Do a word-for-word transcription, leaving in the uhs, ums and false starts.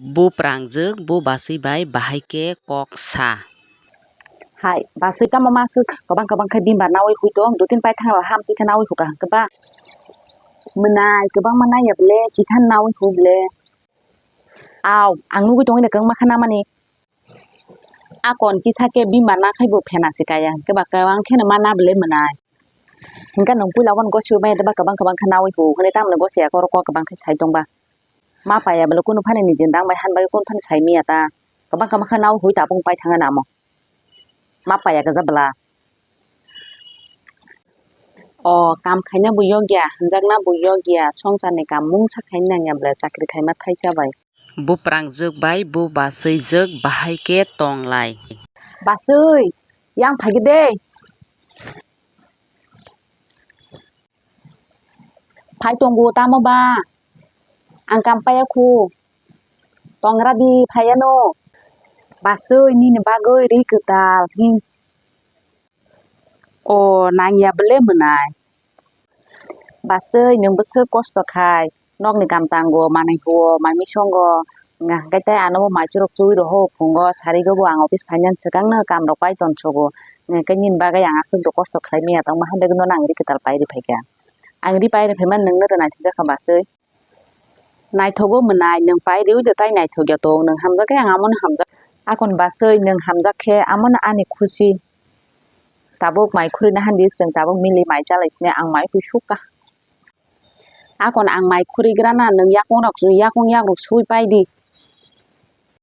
Bo prangjwk bo bachwi bai bahai khe kok sa. Hai, bachwi tamo ma swk kwbang kwbang khe bimar nawi hui tong, dutin paithang rok ham twi khe nawi huka hwnkhe ba. Mwnai kwbangma naiya bwle, kisa nawi hu bwle. Au, ang nugwi tongwi na kwbangma khe namani. Akon kisa khe bimar na khai bo phena se kaya, hwnkhe ba kwbang kheno ma na bwle mwnai. Hwnkhe nwng puila bono gosiui maya de ba kwbang kwbang khe nawi hu hwnwi tamoni gosiya khe oro kok kwbang khe sai tong ba. Ma paiya bwle kunu phani niji dang bai han bai kunu phani sai maya ta. Kwbang kwbang khe nawi hui tabuk pai thangna namo. Ma paiya khe ja bwla. O kam khaina bo yokya, hamjakna bo yokya, songcharni kam mungsa khaina nangya bwle chakri khaima thaisa bai. Bo prangjwk bai bo bachwijwk bahai khe tong lai. Bachwi, yang phai khe de. Phai tongo tamo ba? Ang kam paiya khu. Tongra di phaiya no. Bachwi nini bagwi ri kwtal. Hmm. O nangya bwle mwnai. Bachwi nwng bwswk kosto khai, nokni kam tango, manwi huo, mai misongo, hwnkhe tei ano bo mai churok chuwi roho phungo, sarigo bo ang office phainani swkangno kam rok pai tongsogo, hwnkhe nini bagwi ang aswk do kosto khlai manya tongma, handai no nang ri kwtal pai ri phaikha. Ang ri pai ri phaimani nwngno do naithok jakha bachwi. Naithogo mwnai, nwng pai riui de tai naithok ya tong, nwng hamjak khe ang amono hamjak. Akon bachwi nwng hamjak khe amono ani khusi. Tabuk mai khurui na handi chwng tabuk mili mai chalai sini ang mai hui sukha. Akon ang mai khurui grana nwng yakung rok, yakung yak rok sui pai di.